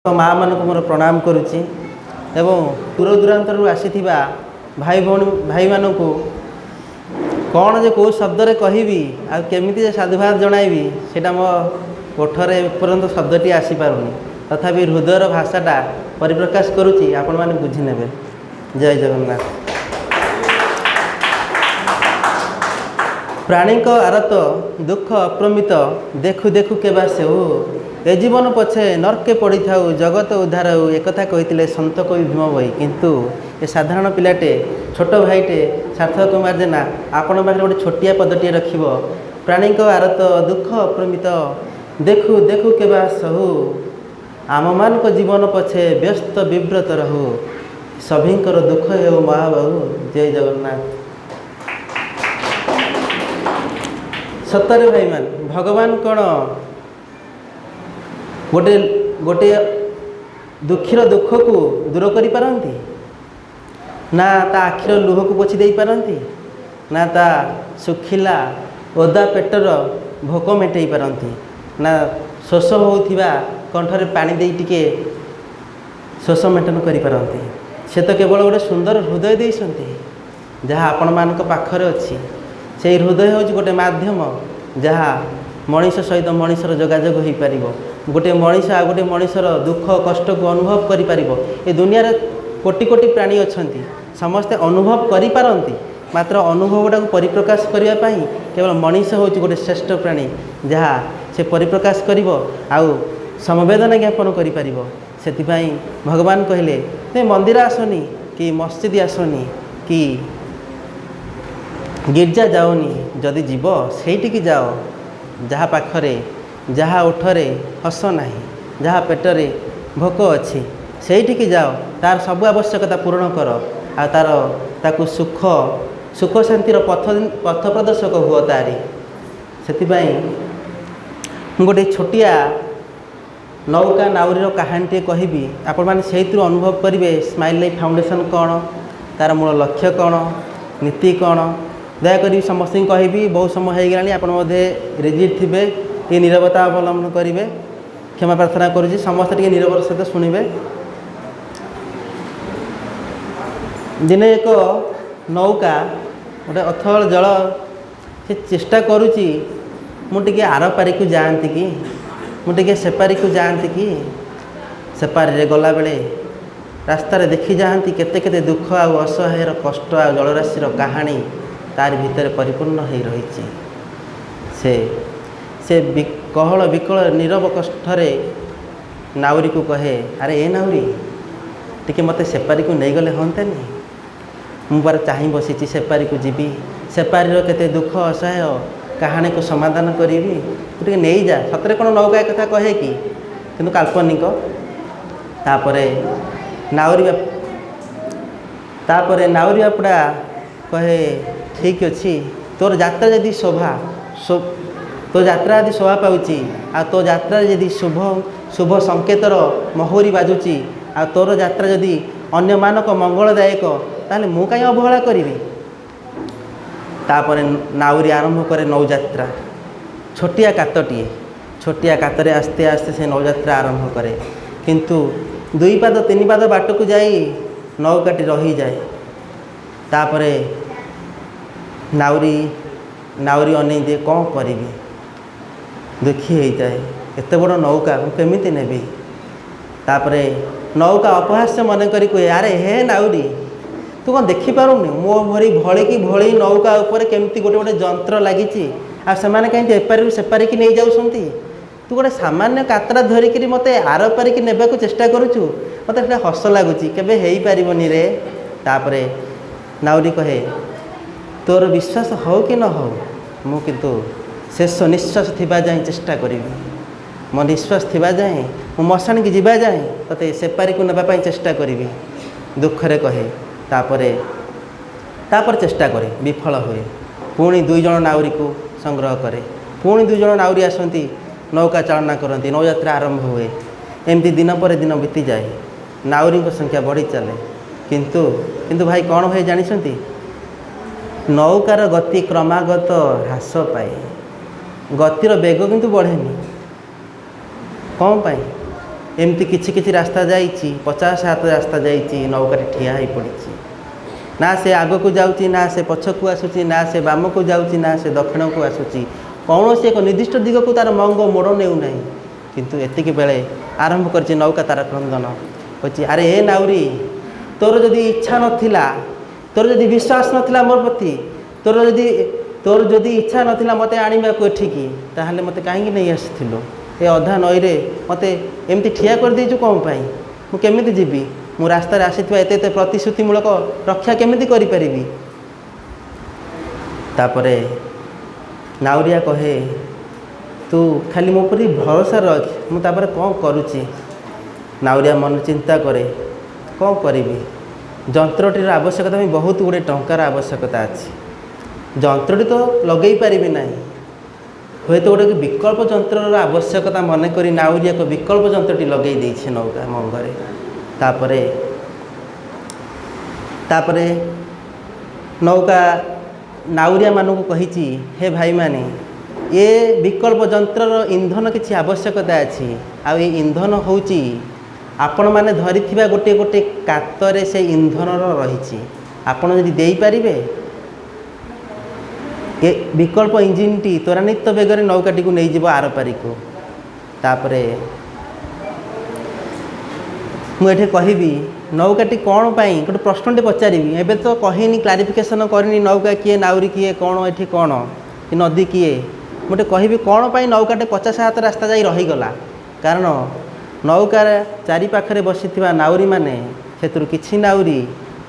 ମାଆମାନଙ୍କୁ ମୋର ପ୍ରଣାମ କରୁଛି ଏବଂ ଦୂର ଦୂରାନ୍ତରରୁ ଆସିଥିବା ଭାଇ ଭଉଣୀ ଭାଇମାନଙ୍କୁ କ'ଣ ଯେ କେଉଁ ଶବ୍ଦରେ କହିବି ଆଉ କେମିତି ଯେ ସାଧୁବାଦ ଜଣାଇବି, ସେଇଟା ମୋ ଓଠରେ ଏପର୍ଯ୍ୟନ୍ତ ଶବ୍ଦଟି ଆସିପାରୁନି। ତଥାପି ହୃଦୟର ଭାଷାଟା ପରିପ୍ରକାଶ କରୁଛି, ଆପଣମାନେ ବୁଝିନେବେ। ଜୟ ଜଗନ୍ନାଥ। ପ୍ରାଣୀଙ୍କ ଆରତ ଦୁଃଖ ଅପ୍ରମିତ, ଦେଖୁ ଦେଖୁ କେବା ସେଉ, ଏ ଜୀବନ ପଛେ ନର୍କେ ପଡ଼ିଥାଉ, ଜଗତ ଉଦ୍ଧାର ହେଉ। ଏକଥା କହିଥିଲେ ସନ୍ତ କବି ଭୀମ ଭୋଇ। କିନ୍ତୁ ଏ ସାଧାରଣ ପିଲାଟେ, ଛୋଟ ଭାଇଟେ ସାର୍ଥକ କୁମାର ଜେନା ଆପଣଙ୍କ ପାଖରେ ଗୋଟେ ଛୋଟିଆ ପଦଟିଏ ରଖିବ। ପ୍ରାଣୀଙ୍କ ଆରତ ଦୁଃଖ ଅପ୍ରମିତ, ଦେଖୁ ଦେଖୁ କେବା ସହୁ, ଆମମାନଙ୍କ ଜୀବନ ପଛେ ବ୍ୟସ୍ତ ବିବ୍ରତ ରହୁ, ସଭିଙ୍କର ଦୁଃଖ ହେଉ ମହାବାହୁ। ଜୟ ଜଗନ୍ନାଥ। ସତରେ ଭାଇମାନେ, ଭଗବାନ କ'ଣ ଗୋଟେ ଗୋଟିଏ ଦୁଃଖୀର ଦୁଃଖକୁ ଦୂର କରିପାରନ୍ତି ନା ତା ଆଖିର ଲୁହକୁ ପୋଛି ଦେଇପାରନ୍ତି, ନା ତା ଶୁଖିଲା ଓଦା ପେଟର ଭୋକ ମେଣ୍ଟେଇ ପାରନ୍ତି, ନା ଶୋଷ ହେଉଥିବା କଣ୍ଠରେ ପାଣି ଦେଇ ଟିକେ ଶୋଷ ମେଣ୍ଟନ କରିପାରନ୍ତି? ସେ ତ କେବଳ ଗୋଟେ ସୁନ୍ଦର ହୃଦୟ ଦେଇଛନ୍ତି, ଯାହା ଆପଣମାନଙ୍କ ପାଖରେ ଅଛି। ସେଇ ହୃଦୟ ହେଉଛି ଗୋଟେ ମାଧ୍ୟମ, ଯାହା ମଣିଷ ସହିତ ମଣିଷର ଯୋଗାଯୋଗ ହୋଇପାରିବ। ଗୋଟିଏ ମଣିଷ ଆଉ ଗୋଟିଏ ମଣିଷର ଦୁଃଖ କଷ୍ଟକୁ ଅନୁଭବ କରିପାରିବ। ଏ ଦୁନିଆରେ କୋଟି କୋଟି ପ୍ରାଣୀ ଅଛନ୍ତି, ସମସ୍ତେ ଅନୁଭବ କରିପାରନ୍ତି, ମାତ୍ର ଅନୁଭବଟାକୁ ପରିପ୍ରକାଶ କରିବା ପାଇଁ କେବଳ ମଣିଷ ହେଉଛି ଗୋଟେ ଶ୍ରେଷ୍ଠ ପ୍ରାଣୀ, ଯାହା ସେ ପରିପ୍ରକାଶ କରିବ ଆଉ ସମବେଦନା ଜ୍ଞାପନ କରିପାରିବ। ସେଥିପାଇଁ ଭଗବାନ କହିଲେ, ତୁମେ ମନ୍ଦିର ଆସନି କି ମସଜିଦ ଆସନି କି ଗିର୍ଜା ଯାଅନି, ଯଦି ଯିବ ସେଇଠିକି ଯାଅ ଯାହା ପାଖରେ, ଯାହା ଓଠରେ ହସ ନାହିଁ, ଯାହା ପେଟରେ ଭୋକ ଅଛି, ସେଇଠିକି ଯାଅ, ତାର ସବୁ ଆବଶ୍ୟକତା ପୂରଣ କର ଆଉ ତାର ତାକୁ ସୁଖ ଶାନ୍ତିର ପଥ ପ୍ରଦର୍ଶକ ହୁଅ ତାରି। ସେଥିପାଇଁ ମୁଁ ଗୋଟେ ଛୋଟିଆ ନୌକା ନାଉରୀର କାହାଣୀଟିଏ କହିବି। ଆପଣମାନେ ସେଇଥିରୁ ଅନୁଭବ କରିବେ ସ୍ମାଇଲ୍ ଲାଇଫ୍ ଫାଉଣ୍ଡେସନ୍ କ'ଣ, ତା'ର ମୂଳ ଲକ୍ଷ୍ୟ କ'ଣ, ନୀତି କ'ଣ। ଦୟାକରି ସମସ୍ତଙ୍କୁ କହିବି, ବହୁତ ସମୟ ହେଇଗଲାଣି, ଆପଣ ବୋଧେ ରିଜିଟ୍ ଥିବେ, ଟିକେ ନିରବତା ଅବଲମ୍ବନ କରିବେ। କ୍ଷମା ପ୍ରାର୍ଥନା କରୁଛି, ସମସ୍ତେ ଟିକେ ନିରବର ସହିତ ଶୁଣିବେ। ଦିନେ ଏକ ନୌକା ଗୋଟେ ଅଥଳ ଜଳ, ସେ ଚେଷ୍ଟା କରୁଛି ମୁଁ ଟିକେ ଆର ପାରିକୁ ଯାଆନ୍ତି କି, ମୁଁ ଟିକେ ସେପାରିକୁ ଯାଆନ୍ତି କି। ସେପାରିରେ ଗଲାବେଳେ ରାସ୍ତାରେ ଦେଖି ଯାଆନ୍ତି କେତେ କେତେ ଦୁଃଖ ଆଉ ଅସହାୟର କଷ୍ଟ ଆଉ ଜଳରାଶିର କାହାଣୀ ତାରି ଭିତରେ ପରିପୂର୍ଣ୍ଣ ହେଇ ରହିଛି। ସେ କହଳ ବିକଳ ନୀରବ କଷ୍ଠରେ ନାଉରୀକୁ କହେ, ଆରେ ଏ ନାଉରୀ, ଟିକେ ମୋତେ ସେପାରିକୁ ନେଇଗଲେ ହୁଅନ୍ତାନି? ମୁଁ ପରା ଚାହିଁ ବସିଛି ସେପାରିକୁ ଯିବି, ସେପାରିର କେତେ ଦୁଃଖ ଅସହାୟ କାହାଣୀକୁ ସମାଧାନ କରିବି, ତୁ ଟିକେ ନେଇଯା। ସତରେ କ'ଣ ନୌକା କଥା କହେ କି? କିନ୍ତୁ କାଳ୍ପନିକ। ତାପରେ ନାଉରୀ ବାପୁଡ଼ା କହେ, ଠିକ୍ ଅଛି, ତୋର ଯାତ୍ରା ଯଦି ଶୋଭା, ତୋ ଯାତ୍ରା ଯଦି ଶୋଭା ପାଉଛି, ଆଉ ତୋ ଯାତ୍ରାରେ ଯଦି ଶୁଭ ସଂକେତର ମହୁରୀ ବାଜୁଛି, ଆଉ ତୋର ଯାତ୍ରା ଯଦି ଅନ୍ୟମାନଙ୍କ ମଙ୍ଗଳଦାୟକ, ତାହେଲେ ମୁଁ କାହିଁ ଅବହେଳା କରିବି? ତାପରେ ନାଉରୀ ଆରମ୍ଭ କରେ ନୌଯାତ୍ରା। ଛୋଟିଆ କାତଟିଏ, ଛୋଟିଆ କାତରେ ଆସ୍ତେ ଆସ୍ତେ ସେ ନୌଯାତ୍ରା ଆରମ୍ଭ କରେ। କିନ୍ତୁ ଦୁଇ ପାଦ ତିନି ପାଦ ବାଟକୁ ଯାଇ ନୌକାଟି ରହିଯାଏ। ତାପରେ ନାଉରୀ ଅନେଇ ଦିଏ, କ'ଣ କରିବି, ଦୁଃଖୀ ହେଇଯାଏ, ଏତେ ବଡ଼ ନୌକା ମୁଁ କେମିତି ନେବି? ତାପରେ ନୌକା ଅପହାସ୍ୟ ମନେ କରି କୁହେ, ଆରେ ହେ ନାଉରୀ, ତୁ କ'ଣ ଦେଖିପାରୁନି ମୋ ଭଳି ଭଳିକି ଭଳି ନୌକା ଉପରେ କେମିତି ଗୋଟେ ଗୋଟେ ଯନ୍ତ୍ର ଲାଗିଛି, ଆଉ ସେମାନେ କାହିଁକି ଏପାରିରୁ ସେପାରିକି ନେଇଯାଉଛନ୍ତି? ତୁ ଗୋଟେ ସାମାନ୍ୟ କାତରା ଧରିକିରି ମୋତେ ଆର ପାରିକି ନେବାକୁ ଚେଷ୍ଟା କରୁଛୁ, ମୋତେ ସେଇଟା ହସ ଲାଗୁଛି, କେବେ ହେଇପାରିବନି ରେ। ତାପରେ ନାଉରୀ କହେ, ତୋର ବିଶ୍ୱାସ ହେଉ କି ନ ହେଉ, ମୁଁ କିନ୍ତୁ ଶେଷ ନିଶ୍ୱାସ ଥିବା ଯାଏଁ ଚେଷ୍ଟା କରିବି। ମୋ ନିଶ୍ୱାସ ଥିବା ଯାଏଁ, ମୁଁ ମଶାଣିକି ଯିବା ଯାଏଁ ତୋତେ ସେପାରିକୁ ନେବା ପାଇଁ ଚେଷ୍ଟା କରିବି, ଦୁଃଖରେ କହେ। ତାପରେ ଚେଷ୍ଟା କରେ, ବିଫଳ ହୁଏ। ପୁଣି ଦୁଇ ଜଣ ନାଉରୀକୁ ସଂଗ୍ରହ କରେ। ପୁଣି ଦୁଇ ଜଣ ନାଉରୀ ଆସନ୍ତି, ନୌକା ଚାଳନା କରନ୍ତି, ନୌଯାତ୍ରା ଆରମ୍ଭ ହୁଏ। ଏମିତି ଦିନ ପରେ ଦିନ ବିତିଯାଏ, ନାଉରୀଙ୍କ ସଂଖ୍ୟା ବଢ଼ି ଚାଲେ। କିନ୍ତୁ ଭାଇ କ'ଣ ହୁଏ ଜାଣିଛନ୍ତି? ନୌକାର ଗତି କ୍ରମାଗତ ହ୍ରାସ ପାଏ, ଗତିର ବେଗ କିନ୍ତୁ ବଢ଼େନି। କ'ଣ ପାଇଁ? ଏମିତି କିଛି କିଛି ରାସ୍ତା ଯାଇଛି, 50 ହାତ ରାସ୍ତା ଯାଇଛି, ନୌକାଟି ଠିଆ ହୋଇପଡ଼ିଛି। ନା ସେ ଆଗକୁ ଯାଉଛି, ନା ସେ ପଛକୁ ଆସୁଛି, ନା ସେ ବାମକୁ ଯାଉଛି, ନା ସେ ଦକ୍ଷିଣକୁ ଆସୁଛି। କୌଣସି ଏକ ନିର୍ଦ୍ଦିଷ୍ଟ ଦିଗକୁ ତା'ର ମଙ୍ଗ ମୋଡ଼ ନେଉନାହିଁ। କିନ୍ତୁ ଏତିକି ବେଳେ ଆରମ୍ଭ କରିଛି ନୌକା ତା'ର କ୍ରନ୍ଦନ। କହୁଛି, ଆରେ ଏ ନାଉରୀ, ତୋର ଯଦି ଇଚ୍ଛା ନଥିଲା, ତୋର ଯଦି ବିଶ୍ୱାସ ନଥିଲା ମୋ ପ୍ରତି, ତୋର ଯଦି ଇଚ୍ଛା ନଥିଲା ମୋତେ ଆଣିବାକୁ ଏଠିକି, ତାହେଲେ ମୋତେ କାହିଁକି ନେଇ ଆସିଥିଲୁ? ଏ ଅଧା ନଈରେ ମୋତେ ଏମିତି ଠିଆ କରିଦେଇଛୁ କ'ଣ ପାଇଁ? ମୁଁ କେମିତି ଯିବି? ମୁଁ ରାସ୍ତାରେ ଆସିଥିବା ଏତେ ଏତେ ପ୍ରତିଶ୍ରୁତିମୂଳକ ରକ୍ଷା କେମିତି କରିପାରିବି? ତାପରେ ନାଉରିଆ କହେ, ତୁ ଖାଲି ମୋ ଉପରେ ଭରସା ରଖ, ମୁଁ ତାପରେ କ'ଣ କରୁଛି। ନାଉରିଆ ମନ ଚିନ୍ତା କରେ, କ'ଣ କରିବି? ଯନ୍ତ୍ରଟିର ଆବଶ୍ୟକତା ପାଇଁ ବହୁତ ଗୁଡ଼ିଏ ଟଙ୍କାର ଆବଶ୍ୟକତା ଅଛି। ଯନ୍ତ୍ରଟି ତ ଲଗେଇ ପାରିବି ନାହିଁ, ହୁଏତ ଗୋଟେ ବିକଳ୍ପ ଯନ୍ତ୍ରର ଆବଶ୍ୟକତା ମନେକରି ନାଉରିଆ ଏକ ବିକଳ୍ପ ଯନ୍ତ୍ରଟି ଲଗେଇ ଦେଇଛି ନୌକା ମଙ୍ଗରେ। ତାପରେ ନୌକା ନାଉରିଆମାନଙ୍କୁ କହିଛି, ହେ ଭାଇମାନେ, ଏ ବିକଳ୍ପ ଯନ୍ତ୍ରର ଇନ୍ଧନ କିଛି ଆବଶ୍ୟକତା ଅଛି। ଆଉ ଏ ଇନ୍ଧନ ହେଉଛି ଆପଣମାନେ ଧରିଥିବା ଗୋଟିଏ ଗୋଟିଏ କାତରେ ସେ ଇନ୍ଧନର ରହିଛି। ଆପଣ ଯଦି ଦେଇପାରିବେ, ଏ ବିକଳ୍ପ ଇଞ୍ଜିନ୍ଟି ତ୍ୱରାନ୍ୱିତ ବେଗରେ ନୌକାଟିକୁ ନେଇଯିବ ଆରପାରିକୁ। ତାପରେ ମୁଁ ଏଠି କହିବି ନୌକାଟି କ'ଣ ପାଇଁ, ଗୋଟେ ପ୍ରଶ୍ନଟେ ପଚାରିବି। ଏବେ ତ କହିନି, କ୍ଲାରିଫିକେସନ୍ କରିନି ନୌକା କିଏ, ନାଉରୀ କିଏ, କ'ଣ ଏଠି କ'ଣ କି ନଦୀ କିଏ। ମୁଁ ଟିକେ କହିବି କ'ଣ ପାଇଁ ନୌକାଟେ 50 ହାତ ରାସ୍ତା ଯାଇ ରହିଗଲା। କାରଣ ନୌକାର ଚାରିପାଖରେ ବସିଥିବା ନାଉରୀମାନେ, ସେଥିରୁ କିଛି ନାଉରୀ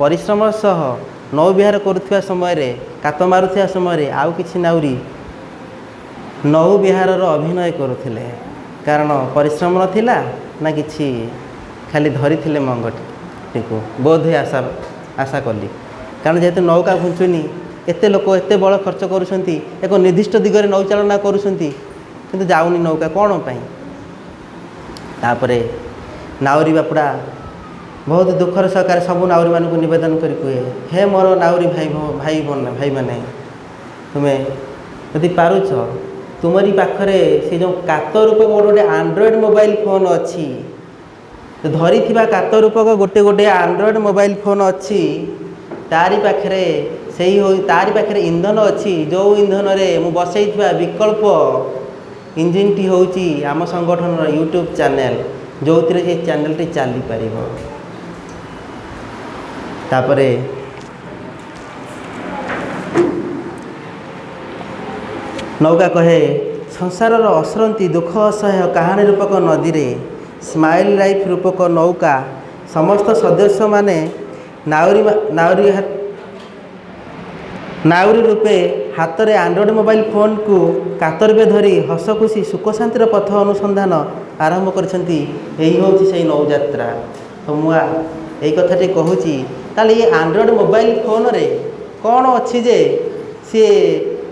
ପରିଶ୍ରମ ସହ ନୌବିହାର କରୁଥିବା ସମୟରେ, କାତ ମାରୁଥିବା ସମୟରେ, ଆଉ କିଛି ନାଉରୀ ନୌବିହାରର ଅଭିନୟ କରୁଥିଲେ। କାରଣ ପରିଶ୍ରମ ନଥିଲା ନା କିଛି, ଖାଲି ଧରିଥିଲେ ମଙ୍ଗଟିକୁ ବୋଧହୁଏ ଆଶା କଲି। କାରଣ ଯେହେତୁ ନୌକା ଘୁଞ୍ଚୁନି, ଏତେ ଲୋକ ଏତେ ବଳ ଖର୍ଚ୍ଚ କରୁଛନ୍ତି, ଏକ ନିର୍ଦ୍ଦିଷ୍ଟ ଦିଗରେ ନୌଚାଳନା କରୁଛନ୍ତି, କିନ୍ତୁ ଯାଉନି ନୌକା, କ'ଣ ପାଇଁ? ତାପରେ ନାଉରୀ ବାପୁଡ଼ା ବହୁତ ଦୁଃଖର ସହକାରେ ସବୁ ନାଉରୀମାନଙ୍କୁ ନିବେଦନ କରି କୁହେ, ହେ ମୋର ନାଉରୀ ଭାଇ ଭାଇ ଭାଇମାନେ, ତୁମେ ଯଦି ପାରୁଛ, ତୁମରି ପାଖରେ ସେ ଯେଉଁ କାତ ରୂପକ ଗୋଟେ ଗୋଟେ ଆଣ୍ଡ୍ରଏଡ଼୍ ମୋବାଇଲ ଫୋନ୍ ଅଛି, ଧରିଥିବା କାତ ରୂପକ ଗୋଟେ ଗୋଟେ ଆଣ୍ଡ୍ରଏଡ଼୍ ମୋବାଇଲ ଫୋନ୍ ଅଛି, ତାରି ପାଖରେ ସେଇ ତାରି ପାଖରେ ଇନ୍ଧନ ଅଛି, ଯେଉଁ ଇନ୍ଧନରେ ମୁଁ ବସେଇଥିବା ବିକଳ୍ପ ଇଞ୍ଜିନ୍ଟି ହେଉଛି ଆମ ସଂଗଠନର ୟୁଟ୍ୟୁବ୍ ଚ୍ୟାନେଲ୍, ଯେଉଁଥିରେ ସେ ଚ୍ୟାନେଲ୍ଟି ଚାଲିପାରିବ। ତାପରେ ନୌକା କହେ, ସଂସାରର ଅଶ୍ରନ୍ତି ଦୁଃଖ ଅସହ୍ୟ କାହାଣୀ ରୂପକ ନଦୀରେ ସ୍ମାଇଲ୍ ଲାଇଫ୍ ରୂପକ ନୌକା ସମସ୍ତ ସଦସ୍ୟମାନେ ନାଉରୀ ନାଉରୀ ନାଉରୀ ରୂପେ ହାତରେ ଆଣ୍ଡ୍ରଏଡ଼୍ ମୋବାଇଲ ଫୋନ୍କୁ କାତ ରୂପେ ଧରି ହସ ଖୁସି ସୁଖ ଶାନ୍ତିର ପଥ ଅନୁସନ୍ଧାନ ଆରମ୍ଭ କରିଛନ୍ତି। ଏହି ହେଉଛି ସେଇ ନୌଯାତ୍ରା। ତ ମୁଁ ଏଇ କଥାଟି କହୁଛି, ତାହେଲେ ଏ ଆଣ୍ଡ୍ରଏଡ଼୍ ମୋବାଇଲ ଫୋନ୍ରେ କ'ଣ ଅଛି ଯେ ସିଏ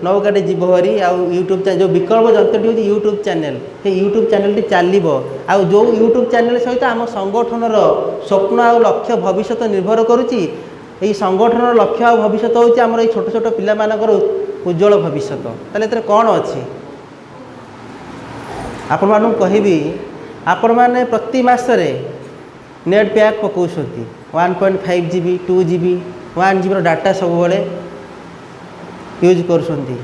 ନୌକାଟି ଯିବ ହରି? ଆଉ ୟୁଟ୍ୟୁବ୍ ଯେଉଁ ବିକଳ୍ପ ଯନ୍ତ୍ରଟି ହେଉଛି ୟୁଟ୍ୟୁବ୍ ଚ୍ୟାନେଲ୍, ସେ ୟୁଟ୍ୟୁବ୍ ଚ୍ୟାନେଲ୍ଟି ଚାଲିବ। ଆଉ ଯେଉଁ ୟୁଟ୍ୟୁବ୍ ଚ୍ୟାନେଲ୍ ସହିତ ଆମ ସଂଗଠନର ସ୍ୱପ୍ନ ଆଉ ଲକ୍ଷ୍ୟ ଭବିଷ୍ୟତ ନିର୍ଭର କରୁଛି। ଏଇ ସଂଗଠନର ଲକ୍ଷ୍ୟ ଆଉ ଭବିଷ୍ୟତ ହେଉଛି ଆମର ଏଇ ଛୋଟ ଛୋଟ ପିଲାମାନଙ୍କର ଉଜ୍ଜଳ ଭବିଷ୍ୟତ। ତାହେଲେ ଏଥିରେ କ'ଣ ଅଛି? ଆପଣମାନଙ୍କୁ କହିବି, ଆପଣମାନେ ପ୍ରତି ମାସରେ ନେଟ୍ ପ୍ୟାକ୍ ପକାଉଛନ୍ତି, 1.5 GB, 2 GB, 1 ଜିବିର data ସବୁବେଳେ ୟୁଜ୍ କରୁଛନ୍ତି।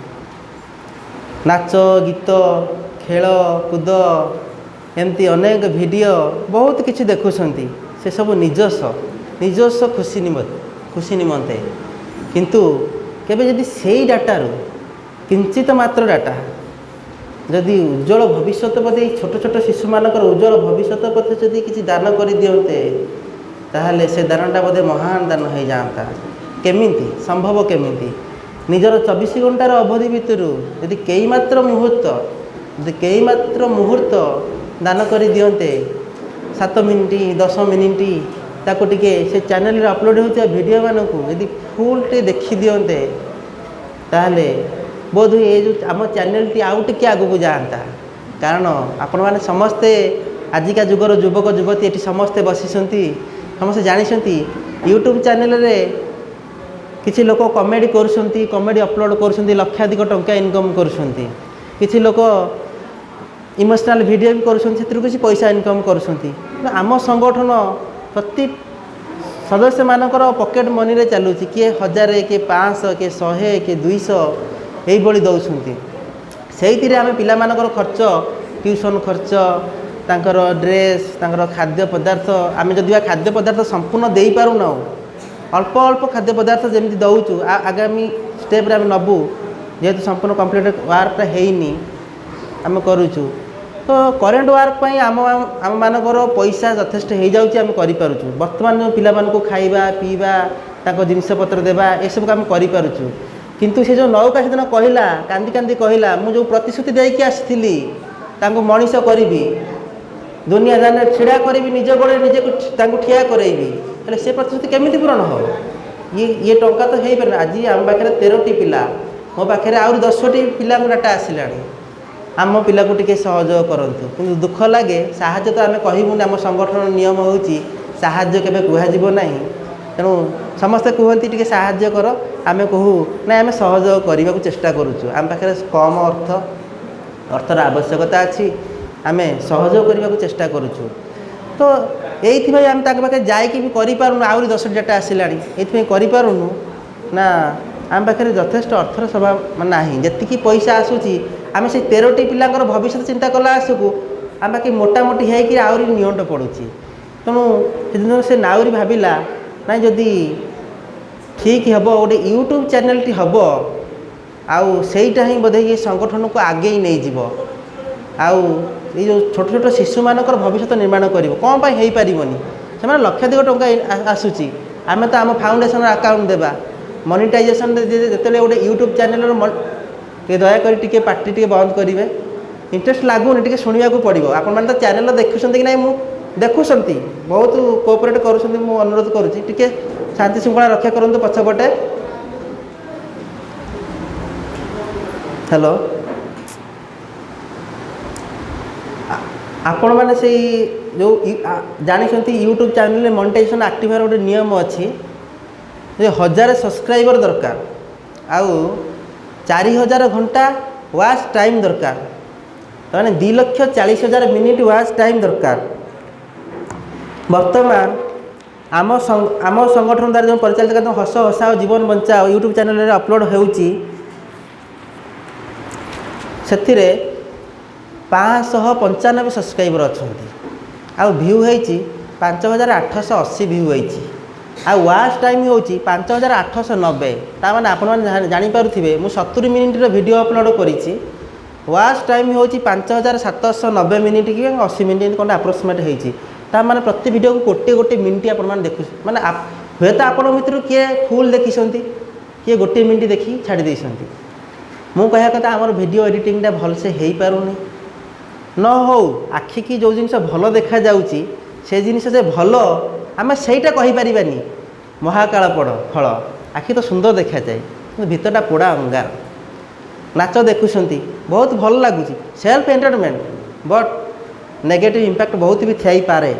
ନାଚ ଗୀତ, ଖେଳ କୁଦ, ଏମିତି ଅନେକ ଭିଡ଼ିଓ ବହୁତ କିଛି ଦେଖୁଛନ୍ତି। ସେସବୁ ନିଜସ୍ୱ ନିଜସ୍ୱ ଖୁସି ନିମନ୍ତେ। କିନ୍ତୁ କେବେ ଯଦି ସେଇ ଡାଟାରୁ କିଞ୍ଚିତ ମାତ୍ର ଡାଟା ଯଦି ଉଜ୍ଜଳ ଭବିଷ୍ୟତ ପ୍ରତି, ଛୋଟ ଛୋଟ ଶିଶୁମାନଙ୍କର ଉଜ୍ଜଳ ଭବିଷ୍ୟତ ପ୍ରତି ଯଦି କିଛି ଦାନ କରିଦିଅନ୍ତେ, ତାହେଲେ ସେ ଦାନଟା ବୋଧେ ମହାନ ଦାନ ହେଇଯାଆନ୍ତା। କେମିତି ସମ୍ଭବ? କେମିତି ନିଜର 24 ଘଣ୍ଟାର ଅବଧି ଭିତରୁ ଯଦି କେଇ ମାତ୍ର ମୁହୂର୍ତ୍ତ ଦାନ କରିଦିଅନ୍ତେ, 7 ମିନିଟ୍, 10 ମିନିଟ୍, ତାକୁ ଟିକେ ସେ ଚ୍ୟାନେଲରେ ଅପଲୋଡ଼ ହେଉଥିବା ଭିଡ଼ିଓମାନଙ୍କୁ ଯଦି ଫୁଲ୍ ଟିକେ ଦେଖିଦିଅନ୍ତେ, ତାହେଲେ ବୋଧହୁଏ ଏ ଯେଉଁ ଆମ ଚ୍ୟାନେଲଟି ଆଉ ଟିକେ ଆଗକୁ ଯାଆନ୍ତା। କାରଣ ଆପଣମାନେ ସମସ୍ତେ ଆଜିକା ଯୁଗର ଯୁବକ ଯୁବତୀ, ଏଠି ସମସ୍ତେ ବସିଛନ୍ତି, ସମସ୍ତେ ଜାଣିଛନ୍ତି, ୟୁଟ୍ୟୁବ୍ ଚ୍ୟାନେଲରେ କିଛି ଲୋକ କମେଡ଼ି କରୁଛନ୍ତି, କମେଡ଼ି ଅପଲୋଡ଼ କରୁଛନ୍ତି, ଲକ୍ଷାଧିକ ଟଙ୍କା ଇନକମ୍ କରୁଛନ୍ତି। କିଛି ଲୋକ ଇମୋସନାଲ୍ ଭିଡ଼ିଓ ବି କରୁଛନ୍ତି, ସେଥିରୁ କିଛି ପଇସା ଇନକମ୍ କରୁଛନ୍ତି। କିନ୍ତୁ ଆମ ସଂଗଠନ ପ୍ରତି ସଦସ୍ୟମାନଙ୍କର ପକେଟ୍ ମନିରେ ଚାଲୁଛି। କିଏ 1000, କିଏ 500, କିଏ 100, କିଏ 200, ଏଇଭଳି ଦେଉଛନ୍ତି। ସେଇଥିରେ ଆମେ ପିଲାମାନଙ୍କର ଖର୍ଚ୍ଚ, ଟ୍ୟୁସନ୍ ଖର୍ଚ୍ଚ, ତାଙ୍କର ଡ୍ରେସ୍, ତାଙ୍କର ଖାଦ୍ୟ ପଦାର୍ଥ, ଆମେ ଯଦି ବା ଖାଦ୍ୟ ପଦାର୍ଥ ସମ୍ପୂର୍ଣ୍ଣ ଦେଇପାରୁନାହୁଁ, ଅଳ୍ପ ଅଳ୍ପ ଖାଦ୍ୟ ପଦାର୍ଥ ଯେମିତି ଦେଉଛୁ। ଆଗାମୀ ଷ୍ଟେପ୍ରେ ଆମେ ନେବୁ, ଯେହେତୁ ସମ୍ପୂର୍ଣ୍ଣ କମ୍ପ୍ଲିଟ୍ ୱାର୍କଟା ହେଇନି, ଆମେ କରୁଛୁ। ତ କରେଣ୍ଟ ୱାର୍କ ପାଇଁ ଆମମାନଙ୍କର ପଇସା ଯଥେଷ୍ଟ ହେଇଯାଉଛି, ଆମେ କରିପାରୁଛୁ। ବର୍ତ୍ତମାନ ଯେଉଁ ପିଲାମାନଙ୍କୁ ଖାଇବା ପିଇବା, ତାଙ୍କ ଜିନିଷପତ୍ର ଦେବା, ଏସବୁ କାମ କରିପାରୁଛୁ। କିନ୍ତୁ ସେ ଯେଉଁ ନୌକା ସେଦିନ କହିଲା, କାନ୍ଦି କାନ୍ଦି କହିଲା, ମୁଁ ଯେଉଁ ପ୍ରତିଶ୍ରୁତି ଦେଇକି ଆସିଥିଲି ତାଙ୍କୁ ମଣିଷ କରିବି, ଦୁନିଆ ଦାନରେ ଛିଡ଼ା କରିବି, ନିଜ ଗୋଡ଼ରେ ନିଜକୁ ତାଙ୍କୁ ଠିଆ କରେଇବି, ହେଲେ ସେ ପ୍ରତିଶ୍ରୁତି କେମିତି ପୂରଣ ହେବ? ଇଏ ଟଙ୍କା ତ ହେଇପାରିବନି। ଆଜି ଆମ ପାଖରେ 13ଟି ପିଲା, ମୋ ପାଖରେ ଆହୁରି 10ଟି ପିଲାଙ୍କ ଡାଟା ଆସିଲାଣି। ଆମ ପିଲାକୁ ଟିକେ ସହଯୋଗ କରନ୍ତୁ। କିନ୍ତୁ ଦୁଃଖ ଲାଗେ, ସାହାଯ୍ୟ ତ ଆମେ କହିବୁନି। ଆମ ସଂଗଠନର ନିୟମ ହେଉଛି ସାହାଯ୍ୟ କେବେ କୁହାଯିବ ନାହିଁ। ତେଣୁ ସମସ୍ତେ କୁହନ୍ତି ଟିକେ ସାହାଯ୍ୟ କର, ଆମେ କହୁ ନାଇଁ, ଆମେ ସହଯୋଗ କରିବାକୁ ଚେଷ୍ଟା କରୁଛୁ। ଆମ ପାଖରେ କମ୍ ଅର୍ଥ, ଅର୍ଥର ଆବଶ୍ୟକତା ଅଛି, ଆମେ ସହଯୋଗ କରିବାକୁ ଚେଷ୍ଟା କରୁଛୁ। ତ ଏଇଥିପାଇଁ ଆମେ ତାଙ୍କ ପାଖରେ ଯାଇକି ବି କରିପାରୁନୁ। ଆହୁରି 10ଟି ଡାଟା ଆସିଲାଣି। ଏଇଥିପାଇଁ କରିପାରୁନୁ ନା ଆମ ପାଖରେ ଯଥେଷ୍ଟ ଅର୍ଥର ସଭା ମାନେ ନାହିଁ। ଯେତିକି ପଇସା ଆସୁଛି, ଆମେ ସେଇ 13ଟି ପିଲାଙ୍କର ଭବିଷ୍ୟତ ଚିନ୍ତା କଲା ଆସକୁ ଆମ ପାଖେ ମୋଟାମୋଟି ହେଇକି ଆହୁରି ନିଅଣ୍ଟ ପଡ଼ୁଛି। ତେଣୁ ସେଦିନ ସେ ନାଉରୀ ଭାବିଲା, ନାଇଁ, ଯଦି ଠିକ୍ ହେବ ଗୋଟେ ୟୁଟ୍ୟୁବ୍ ଚ୍ୟାନେଲ୍ଟି ହେବ, ଆଉ ସେଇଟା ହିଁ ବୋଧେ ଇଏ ସଂଗଠନକୁ ଆଗେଇ ନେଇଯିବ, ଆଉ ଏଇ ଯେଉଁ ଛୋଟ ଛୋଟ ଶିଶୁମାନଙ୍କର ଭବିଷ୍ୟତ ନିର୍ମାଣ କରିବ। କ'ଣ ପାଇଁ ହେଇପାରିବନି? ସେମାନେ ଲକ୍ଷାଧିକ ଟଙ୍କା ଆସୁଛି। ଆମେ ତ ଆମ ଫାଉଣ୍ଡେସନର ଆକାଉଣ୍ଟ ଦେବା ମନିଟାଇଜେସନ୍। ଯେତେବେଳେ ଗୋଟେ ୟୁଟ୍ୟୁବ୍ ଚ୍ୟାନେଲ୍ର, ଟିକେ ଦୟାକରି ଟିକେ ପାଟି ଟିକେ ବନ୍ଦ କରିବେ। ଇଣ୍ଟରେଷ୍ଟ ଲାଗୁନି, ଟିକେ ଶୁଣିବାକୁ ପଡ଼ିବ। ଆପଣମାନେ ତ ଚ୍ୟାନେଲ୍ ଦେଖୁଛନ୍ତି କି ନାହିଁ, ମୁଁ ଦେଖୁଛନ୍ତି, ବହୁତ କୋଅପରେଟ୍ କରୁଛନ୍ତି। ମୁଁ ଅନୁରୋଧ କରୁଛି, ଟିକେ ଶାନ୍ତି ଶୃଙ୍ଖଳା ରକ୍ଷା କରନ୍ତୁ ପଛପଟେ। ହ୍ୟାଲୋ, ଆପଣମାନେ ସେଇ ଯେଉଁ ଜାଣିଛନ୍ତି, ୟୁଟ୍ୟୁବ୍ ଚ୍ୟାନେଲ୍ରେ ମନିଟାଇଜେସନ୍ ଆକ୍ଟିଭ୍ ହେବାର ଗୋଟେ ନିୟମ ଅଛି ଯେ 1000 ସବସ୍କ୍ରାଇବର୍ ଦରକାର ଆଉ 4000 ଘଣ୍ଟା ୱାଚ୍ ଟାଇମ୍ ଦରକାର। ତାମାନେ 2,40,000 ମିନିଟ୍ ୱାଚ୍ ଟାଇମ୍ ଦରକାର। ବର୍ତ୍ତମାନ ଆମ ସଂଗଠନ ଦ୍ୱାରା ଯେଉଁ ପରିଚାଳିତ ହସ ହସାଅ ଜୀବନ ବଞ୍ଚାଅ ୟୁଟ୍ୟୁବ୍ ଚ୍ୟାନେଲ୍ରେ ଅପଲୋଡ଼ ହେଉଛି, ସେଥିରେ 595 ସବସ୍କ୍ରାଇବର୍ ଅଛନ୍ତି ଆଉ ଭ୍ୟୁ ହେଇଛି 5880 ଭ୍ୟୁ ହେଇଛି ଆଉ ୱାଚ୍ ଟାଇମ୍ ହେଉଛି 5890। ତାମାନେ ଆପଣମାନେ ଜାଣିପାରୁଥିବେ, ମୁଁ 70 ମିନିଟ୍ର ଭିଡ଼ିଓ ଅପଲୋଡ଼ କରିଛି, ୱାଚ୍ ଟାଇମ୍ ହେଉଛି 5790 ମିନିଟ୍ କି 80 ମିନିଟ୍ କ'ଣ ଆପ୍ରୋକ୍ସିମେଟ୍ ହେଇଛି। ତାମାନେ ପ୍ରତି ଭିଡ଼ିଓକୁ ଗୋଟେ ଗୋଟେ ମିନିଟ୍ ଆପଣମାନେ ଦେଖୁ, ମାନେ ହୁଏତ ଆପଣଙ୍କ ଭିତରୁ କିଏ ଫୁଲ୍ ଦେଖିଛନ୍ତି, କିଏ ଗୋଟିଏ ମିନିଟ୍ ଦେଖି ଛାଡ଼ି ଦେଇଛନ୍ତି। ମୁଁ କହିବା କଥା, ଆମର ଭିଡ଼ିଓ ଏଡ଼ିଟିଂଟା ଭଲସେ ହେଇପାରୁନି। ନ ହଉ, ଆଖିକି ଯେଉଁ ଜିନିଷ ଭଲ ଦେଖାଯାଉଛି ସେ ଜିନିଷ ଯେ ଭଲ ଆମେ ସେଇଟା କହିପାରିବାନି। ମହାକାଳ ପଡ଼ ଫଳ ଆଖି ତ ସୁନ୍ଦର ଦେଖାଯାଏ, କିନ୍ତୁ ଭିତରଟା ପୋଡ଼ା ଅଙ୍ଗାର। ନାଚ ଦେଖୁଛନ୍ତି, ବହୁତ ଭଲ ଲାଗୁଛି, self entertainment, but negative impact ବହୁତ ବି ଥାଇପାରେ।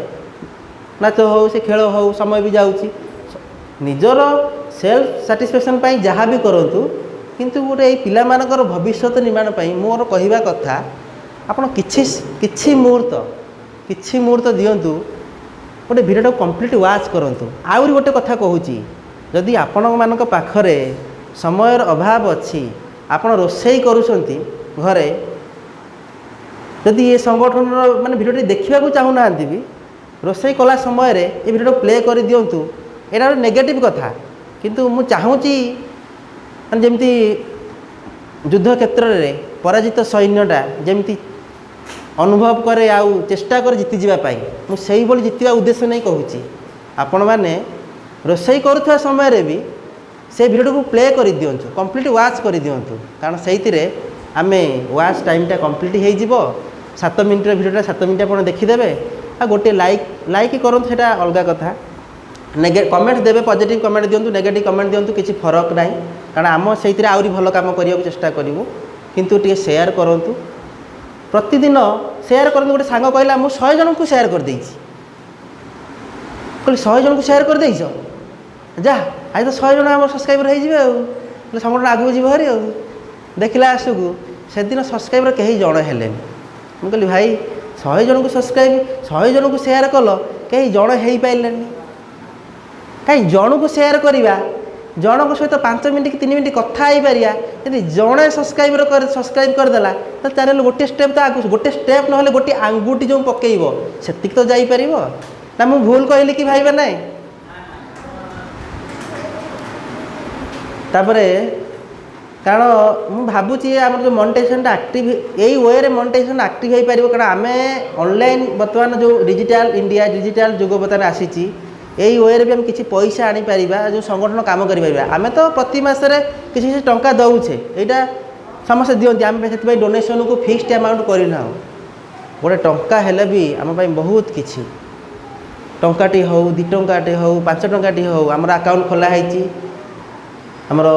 ନାଚ ହେଉ, ସେ ଖେଳ ହେଉ, ସମୟ ବି ଯାଉଛି। ନିଜର ସେଲ୍ଫ ସାଟିସ୍ଫ୍ୟାକ୍ସନ୍ ପାଇଁ ଯାହା ବି କରନ୍ତୁ, କିନ୍ତୁ ଗୋଟେ ଏଇ ପିଲାମାନଙ୍କର ଭବିଷ୍ୟତ ନିର୍ମାଣ ପାଇଁ ମୋର କହିବା କଥା, ଆପଣ କିଛି କିଛି ମୁହୂର୍ତ୍ତ ଦିଅନ୍ତୁ, ଗୋଟେ ଭିଡ଼ିଓଟାକୁ କମ୍ପ୍ଲିଟ୍ ୱାଚ୍ କରନ୍ତୁ। ଆହୁରି ଗୋଟେ କଥା କହୁଛି, ଯଦି ଆପଣମାନଙ୍କ ପାଖରେ ସମୟର ଅଭାବ ଅଛି, ଆପଣ ରୋଷେଇ କରୁଛନ୍ତି ଘରେ, ଯଦି ଏ ସଂଗଠନର ମାନେ ଭିଡ଼ିଓଟି ଦେଖିବାକୁ ଚାହୁଁନାହାନ୍ତି ବି, ରୋଷେଇ କଲା ସମୟରେ ଏ ଭିଡ଼ିଓଟା ପ୍ଲେ କରିଦିଅନ୍ତୁ। ଏଇଟା ଗୋଟେ ନେଗେଟିଭ୍ କଥା, କିନ୍ତୁ ମୁଁ ଚାହୁଁଛି, ମାନେ ଯେମିତି ଯୁଦ୍ଧ କ୍ଷେତ୍ରରେ ପରାଜିତ ସୈନ୍ୟଟା ଯେମିତି ଅନୁଭବ କରେ ଆଉ ଚେଷ୍ଟା କରେ ଜିତିଯିବା ପାଇଁ, ମୁଁ ସେଇଭଳି ଜିତିବା ଉଦ୍ଦେଶ୍ୟ ନେଇ କହୁଛି, ଆପଣମାନେ ରୋଷେଇ କରୁଥିବା ସମୟରେ ବି ସେ ଭିଡ଼ିଓଟିକୁ ପ୍ଲେ କରିଦିଅନ୍ତୁ, କମ୍ପ୍ଲିଟ୍ ୱାଚ୍ କରିଦିଅନ୍ତୁ। କାରଣ ସେଇଥିରେ ଆମେ ୱାଚ୍ ଟାଇମ୍ଟା କମ୍ପ୍ଲିଟ୍ ହେଇଯିବ। 7 ମିନିଟ୍ର ଭିଡ଼ିଓଟା 7 ମିନିଟ୍ ଆପଣ ଦେଖିଦେବେ ଆଉ ଗୋଟିଏ ଲାଇକ୍ କରନ୍ତୁ, ସେଇଟା ଅଲଗା କଥା। କମେଣ୍ଟ ଦେବେ, ପଜିଟିଭ୍ କମେଣ୍ଟ ଦିଅନ୍ତୁ, ନେଗେଟିଭ୍ କମେଣ୍ଟ ଦିଅନ୍ତୁ, କିଛି ଫରକ ନାହିଁ। କାରଣ ଆମ ସେଇଥିରେ ଆହୁରି ଭଲ କାମ କରିବାକୁ ଚେଷ୍ଟା କରିବୁ। କିନ୍ତୁ ଟିକେ ସେୟାର କରନ୍ତୁ, ପ୍ରତିଦିନ ସେୟାର କରନ୍ତୁ। ଗୋଟେ ସାଙ୍ଗ କହିଲା, ମୁଁ 100 ଜଣଙ୍କୁ ସେୟାର କରିଦେଇଛି। କହିଲି, 100 ଜଣଙ୍କୁ ସେୟାର କରିଦେଇଛ? ଯା, ଆଜି ତ 100 ଜଣ ଆମର ସବସ୍କ୍ରାଇବର ହେଇଯିବେ ଆଉ ସଂଗଠନ ଆଗକୁ ଯିବ ଭାରି। ଆଉ ଦେଖିଲା ଆସକୁ ସେଦିନ ସବସ୍କ୍ରାଇବର କେହି ଜଣେ ହେଲେନି। ମୁଁ କହିଲି, ଭାଇ, 100 ଜଣଙ୍କୁ ସବସ୍କ୍ରାଇବ୍, 100 ଜଣଙ୍କୁ ସେୟାର କଲ, କେହି ଜଣେ ହେଇପାରିଲେନି। କାହିଁ ଜଣକୁ ସେୟାର କରିବା, ଜଣଙ୍କ ସହିତ 5 ମିନିଟ୍ କି 3 ମିନିଟ୍ କଥା ହେଇପାରିବା, ଯଦି ଜଣେ ସବସ୍କ୍ରାଇବ୍ କରିଦେଲା, ତାହେଲେ ଚ୍ୟାନେଲ୍ ଗୋଟିଏ ଷ୍ଟେପ୍ ତ ଆଗକୁ, ଗୋଟେ ଷ୍ଟେପ୍ ନହେଲେ ଗୋଟିଏ ଆଙ୍ଗୁଠି ଯେଉଁ ପକେଇବ, ସେତିକି ତ ଯାଇପାରିବ ନା। ମୁଁ ଭୁଲ କହିଲି କି ଭାଇ? ନାହିଁ। ତାପରେ କାରଣ ମୁଁ ଭାବୁଛି, ଆମର ଯେଉଁ ମନିଟାଇଜେସନଟା ଆକ୍ଟିଭ୍, ଏଇ ୱେରେ ମନିଟାଇଜେସନ୍ ଆକ୍ଟିଭ୍ ହେଇପାରିବ। କାରଣ ଆମେ ଅନଲାଇନ୍ ବର୍ତ୍ତମାନ ଯେଉଁ ଡିଜିଟାଲ ଇଣ୍ଡିଆ, ଡିଜିଟାଲ ଯୁଗ ବର୍ତ୍ତମାନ ଆସିଛି, ଏଇ ୱେରେ ବି ଆମେ କିଛି ପଇସା ଆଣିପାରିବା, ଯେଉଁ ସଂଗଠନ କାମ କରିପାରିବା। ଆମେ ତ ପ୍ରତି ମାସରେ କିଛି କିଛି ଟଙ୍କା ଦେଉଛେ, ଏଇଟା ସମସ୍ତେ ଦିଅନ୍ତି। ଆମେ ସେଥିପାଇଁ ଡୋନେସନକୁ ଫିକ୍ସড ଆମାଉଣ୍ଟ କରିନାହୁଁ। ଗୋଟେ ଟଙ୍କା ହେଲେ ବି ଆମ ପାଇଁ ବହୁତ କିଛି। ଟଙ୍କାଟି ହେଉ, 2 ଟଙ୍କାଟି ହେଉ, 5 ଟଙ୍କାଟି ହେଉ, ଆମର ଆକାଉଣ୍ଟ ଖୋଲା ହେଇଛି। ଆମର